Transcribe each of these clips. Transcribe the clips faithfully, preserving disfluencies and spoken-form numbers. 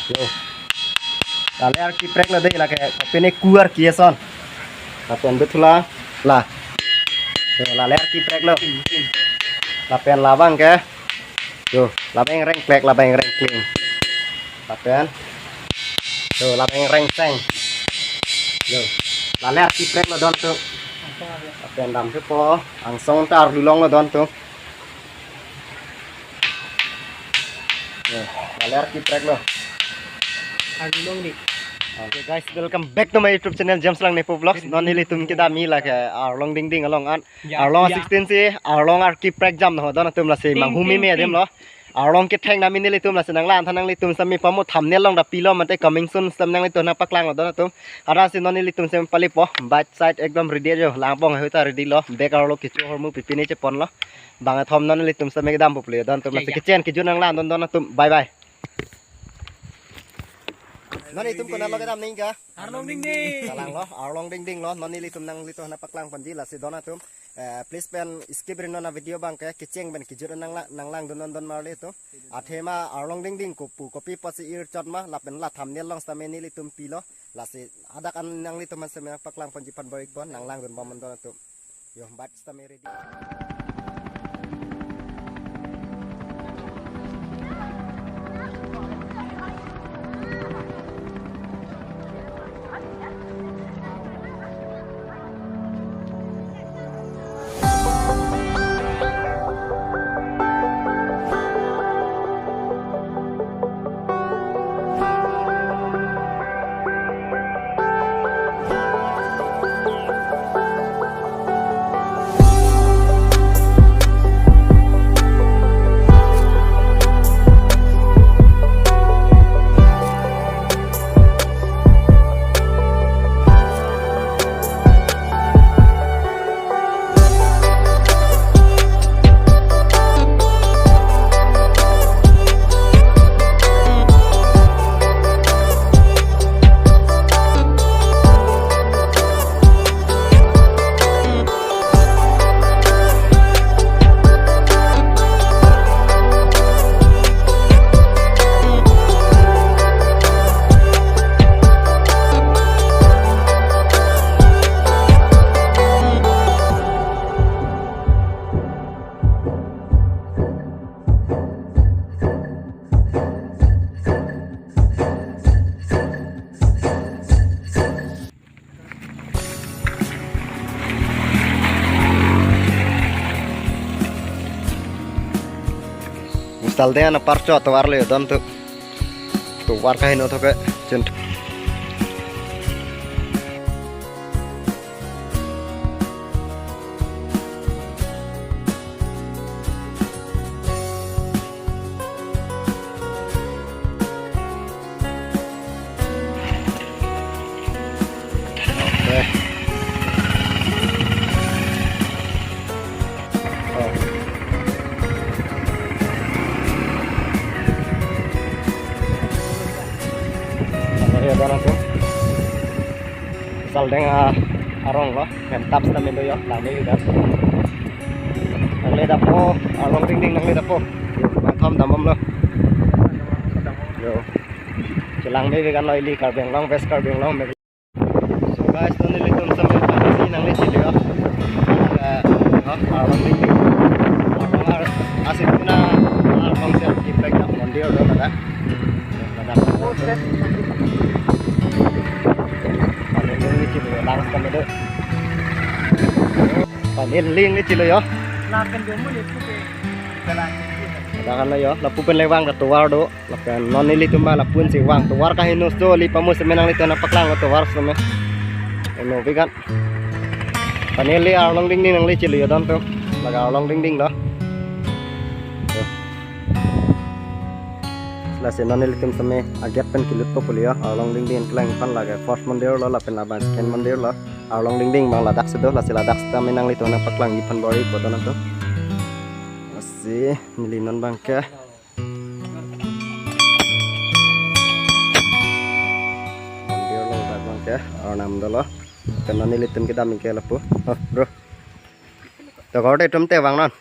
Yo. Lale arki preklo dei, lake kopine ku arki ason. Lapen betula la. Yo, lale arki preklo. Lapen labang ke. Yo, labang reng plek, labang reng kling. Lapen. Yo, labang reng seng. Yo. Lale arki preklo don atum. Lapen damthupo, angsong ta arlu longlo don atum. Yo, lale arki preklo. Arlu long ni. Okay guys, welcome back to my YouTube channel James Langnepo Vlogs. Non nelitum kedam-i lake Arlong Dingding along an. Ya, Arlong ya. Sixteen si Arlong arki prekjam no don atum, lasi Ding, manghumi ding, me ding. Adim lo. Arlong ketheng nami nelitum, lasi nanglang tha nanglitum sami pamo thumbnail along ta pilo mate coming soon sitame nanglitum nangpaklanglo don atum. Adansi non nelitum sami palipo. Bike side ekdom ready jo. Langpong ahut ta ready lo. Bag arlo kecho ahormu pipine cheponlo. Bang athom non nelitum sami kedampo pule don atum. Ya, lasi ya. Kechen kejut nanglang don don atum. Bye bye. Non itum konatlo kedam nangji ke? Arlong Dingding. Kalanglo, Arlong Dingding lo. Non nelitum nanglitum nangpaklang ponji, lasi don atum. Eh, please pen skip ri non a video abang ke, kecheng pen kejut nangla-, nanglang dun non don marli atum. Athema Arlong Dingding kopu kopi apotsi irchot ma, lapen la thumbnail along sitame nelitum pilo. Lasi hadak an nanglitum an sami nangpaklang ponji aphan bor-ikpo, nanglang dun bom non don atum. Yo, bike sitame ready. Install de ana parcho tovar le don tu. Tovar kaheno thoke chun. Oke. Oh. Ano ya, barang tuh. Saldeng, ah, arong lo, pen tap sitame do yo, langme vegan. Nangle dapo, Arlong Dingding nangle dapo. Bang athom dambom lo. Yo. Chelangme vegan lo ili Karbi Anglong, West Karbi Anglong. So guys, non nelitum sami pasi nangle chili yo. Eh, yo, Arlong Dingding. Arlong ar, asit puna Arlong sel kiplek yo, mondir do ada. Panel link ni chilo yo, lang sitame do. Panel link ni chilo yo. Lapen domo ni puke. Ada kan lo yo, lapu pen le vang tovar do. Lapen non nelitum ma lapu-ansi vang tovar kaheno so, ili pamo sitame nanglitum nangpaklanglo tovar sitame. Eno vegan. Panel le Arlong Dingding nangle chili yo don tu. Lake Arlong Dingding lo. Yo. Lasi non nelitum sitame a-gate pen kelutpo pule yo. Arlong Dingding keklang aphan lake first mondir lo, lapen labang second mondir lo. Arlong Dingding abang ladak si do, lasi ladak sitame nanglitum nangpaklangji aphan bor-ikpo don atum. Lasi neli non abang ke. Mondir along dak abang ke, arnam dolo. Pen non nelitum kedam-i ke lapu. Oh, bro. To korte itum te vang non.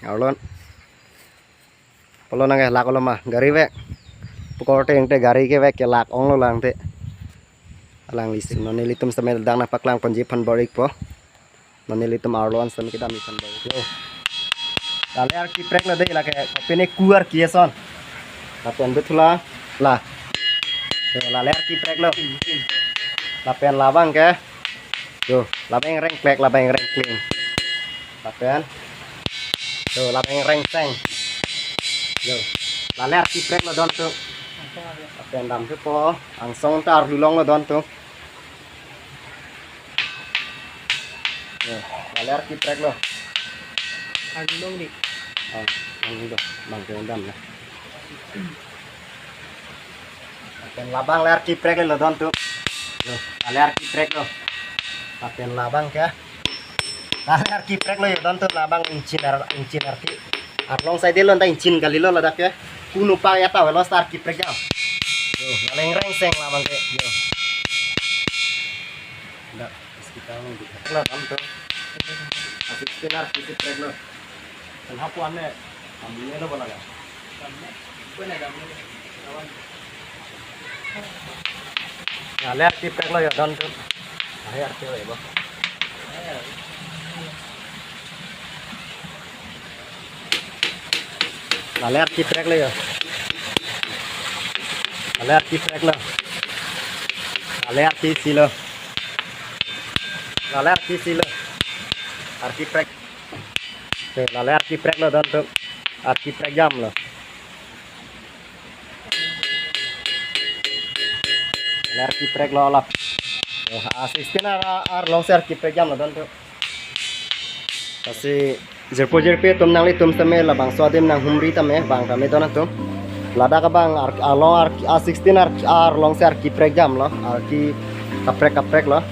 Arlong. Polo nang ke lak olo ma, gari vek. Pukor teng te gari kevek ke lak onglo lang te. Alanglisi non nelitum sitame dak nangpaklang ponji aphan bor-ikpo. Non nelitum arlo an sitame kedam aphan bor-ikpo. Lale arki preklo dei, lake kopine ku arki ason. Lapen bethula la. Yo, lale arki preklo. Lapen labang ke. Yo, labang reng plek, labang reng kling. Lapen. Yo, labang reng seng. Yo, lale arki preklo don tu. Lapen damthupo, angsong ta arlu longlo don tu. Yo, lale arki preklo. Arlu long di. Ah, ang do, bang ke dam ya. Lapen labang le arki preklo don tu. Yo, lale arki preklo. Lapen labang ke. Lale arki preklo yo don tu, labang ingchin ar, ingchin arki. Arlong side lo ta ingchin kalilo ladak ke. Kunu pa ya ta welo sar arki prekjam. Yo, lale reng seng labang ke. Yo. Dak, sekitar lo gitu. Lo don tu. Asik sinar kisi preklo. Kenapa aneh? Ambilnya lo bola ya? Lale arki preklo yo don tu. Ahe arki lo ya, bo. Lale arki preklo yo. Lale arki preklo. Lale arki silo. Lale arki silo. Arki prek. Te, lale arki preklo don tu. Arki prekjamlo. Lale arki preklo lap. Yo, a sixteen ar, arlong si arki prekjamlo don tu. Lasi jirpo jirpi atum nanglitum sitame labangso adim nanghumri tame vang tame don atum. Ladak abang ar, arlong ar, a sixteen ar, arlong si arki prekjamlo. Arki kaprek kapreklo.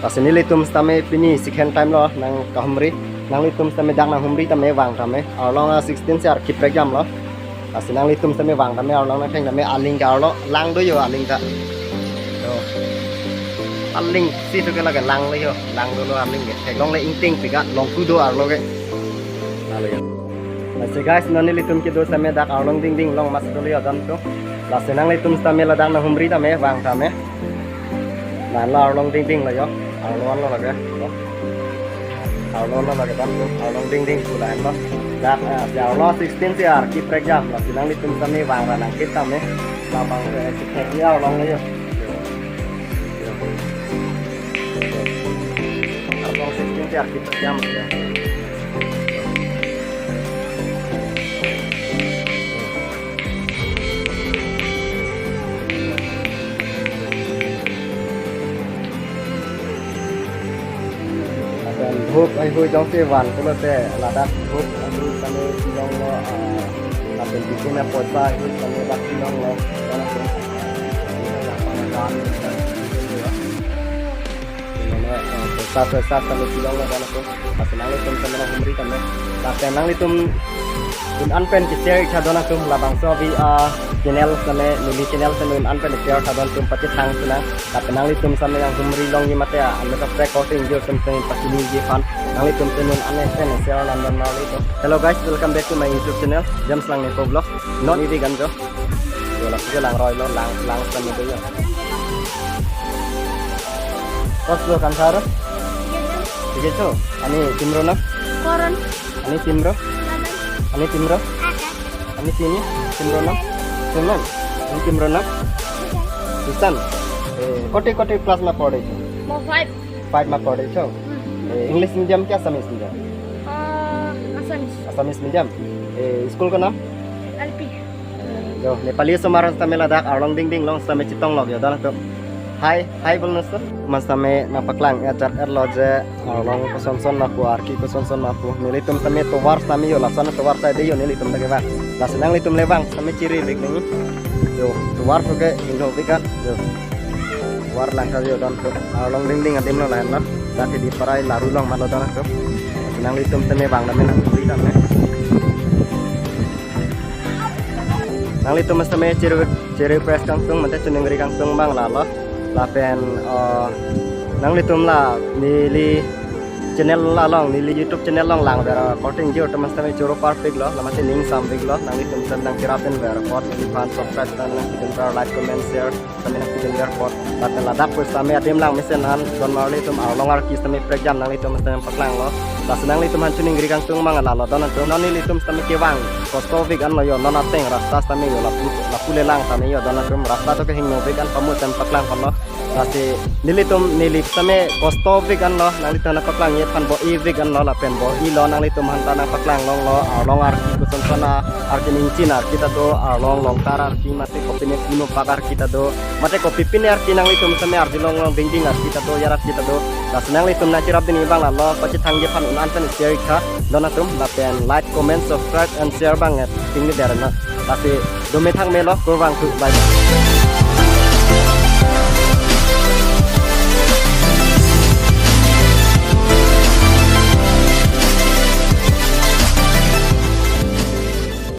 Lasi nelitum sitame pini second time lo nangkahumri. Nanglitum sitame dak nanghumri tame vang tame. Arlong a sixteen si arki prekjamlo. Lasi nanglitum sitame vang tame arlong nangkheng tame aling ke arlo lang do yo aling ke. Yo. Aling si tu ke lake lang lo yo. Lang dolo aling ke. Theklongle ingting pika longku do arlo ke. Lalo yo. Lasi guys, non nelitum kedo sitame dak arlong dingding long mas dolo yo don tu. Lasi nanglitum sitame ladak nanghumri tame vang tame. Lahenlo arlong dingding lo yo. Arlo anlo lake. Arlo anlo lake don tu. Arlong dingding pu lahenlo. Dak, eh, si arlo sixteen si arki prekjam. Lasi nanglitum sitame vang ra nangkit tame. Labang ke si prekji arlong lo yo. Arlong sixteen si arki prekjam. Lapen hup ai hui jongsi van pulote ladak hup ai hui kami chelonglo, ah, lapen bikin apoisa ai hui kami dak chelonglo. Sat sat sat kami chelonglo don atum. Lasi nanglitum sitame nanghumri tame. Lapen nanglitum un-an pen ke-share ik tha don atum, labangso avi, ah, channel sitame, neli channel sitame un-an pen share tha don atum pachethang sinang. Lapen nanglitum sitame nanghumri longji mate, ah, ano kaprek ko sing jo sitame pachini ji aphan. Nanglitum sitame un-an pen share nang don nanglitum. Hello guys, welcome back to my YouTube channel, James Langnepo Vlog. Non ivi ganjo. Yo, lasi ke lang roi lo, lang, lang sitame do yo. Kos lo kan sar? Sige cho. Ani tim ro na? Koron. Ani tim ro? Laban. Ani tim ro? Akan. Ani tim ni? Tim ro na? Sunan. Ani tim ro na? Susan. Eh, kote kote class ma pore cho? Mo five. Five ma pore cho? Hmm. Eh, English medium ke Assamese medium? Ah, Assamese. Assamese medium. Eh, school ko nam? L P. Eh, yo, Nepali osomar sitame ladak arlong dingding long sitame chetong lok yo don atum. Hi, hi bol nang sir. Mas sitame nangpaklang ya char er lo je arlong kosonson ma pu, arki kosonson ma pu. Nelitum sitame tovar sitame yo, lason tovar sitame yo nelitum ta kevang. Lasi nanglitum le vang sitame chiri lik ning. Yo, tovar so ke inho bikan. Yo. Tovar lang ka yo don atum. Arlong dingding adim lo lahenlo. Dak Dipara laru long ma lo don atum. Nanglitum sitame vang tame nanghumri tame. Nanglitum sitame chiri, chiri press kangtung mate chiningri kangtung abang lalo. Lapen, eh, nanglitum la neli channel along, neli YouTube channel along langver akorte ingjir atum sitame choro parpiklo, lamasi ning samviklo, nanglitum sitame nangcherap dunver apot neliphan subscribe sitame nangpidunver, like, comment, share sitame nangpidunver apot. Lapen ladak pu sitame adim lang mesen an don marli atum arlong arki sitame prekjam nanglitum sitame paklanglo. Lasi nanglitum aphan choningri kangtung mang lalo don atum. Non nelitum sitame kevang kostovik anlo jo, non ateng rasta sitame jo lapu lapu lelang tame jo don atum, rasta to kehingnovik an, pamu sitame paklang ponlo. Lasi nelitum neli sitame kostovik anlo, nanglitum nangpaklangji aphan bo-ivik anlo lapen bo-ilo, nanglitum aphan ta nangpaklang longlo, arlong arki koson son arki, ningchin arki ta do, arlong longkar arki mate kopine puno pak arki ta do, mate kopipine arki nanglitum sitame arjulong long dingding arki ta do, yar arki ta do. Lasi nanglitum nangcherap dunji abang lalo, pachethangji aphan un-an pen share ik tha don atum, lapen like, comment, subscribe and share abang nge tingni der na. Lasi dome thangmelo, kurvangthu, bye bye.